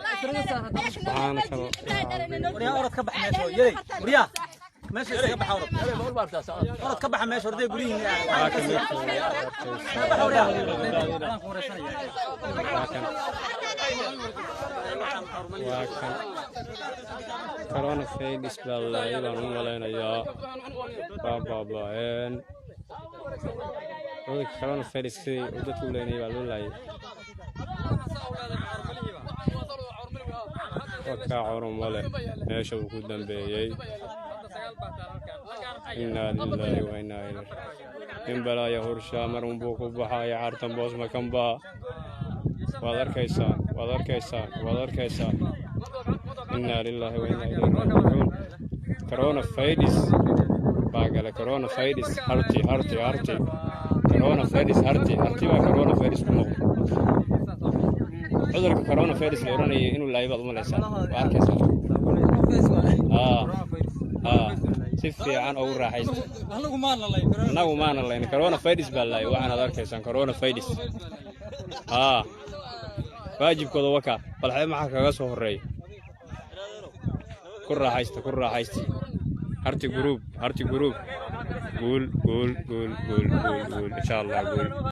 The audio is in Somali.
Waxaana kaloo Waryaa, orod ka bax meesha. Yey, waryaa, meesha iskaga baxa. Orod, orod ka baxa meesha. Ordaya guryihiin. Waa kan midka Baxa, waryaa. Waa kan, waa kan. Corona virus baa laayay baan u malaynayaa. Waa baaba'een. Cudurka corona virus sidii uu dadka u leynayay baa loo laayay. Wakaa coromale meesha uu ku dambeeyey. Innaa lilaahi wa innaa ilayhi. Nin balaaya hurshaa mar unbuu ku baxaya. Cartan boos makanbaa. Waad arkaysaan, waad arkaysaan, waad arkaysaan. Innaa lilaahi wa innaa ilayhi raajicuun. Corona virus baa gala. Corona virus Harti, Harti, Harti. Corona virus Harti, Harti baa corona virus ku noqday. Cudurka corona virus la oranayay inuu laayay baad u malaysaa. Waa arkaysaa. Aa aa, si fiican ugu raaxaysta. Annagu maana layn, corona virus baa laayay. Waxaanaad arkaysaan corona virus. Aa, waajibkooda waka balxee maxaa kaga soo horreeya? Ku raaxaysta, ku raaxaysta. Harti Group, Harti Group, guul, guul, guul, guul, guul, guul, insha Allah, guul.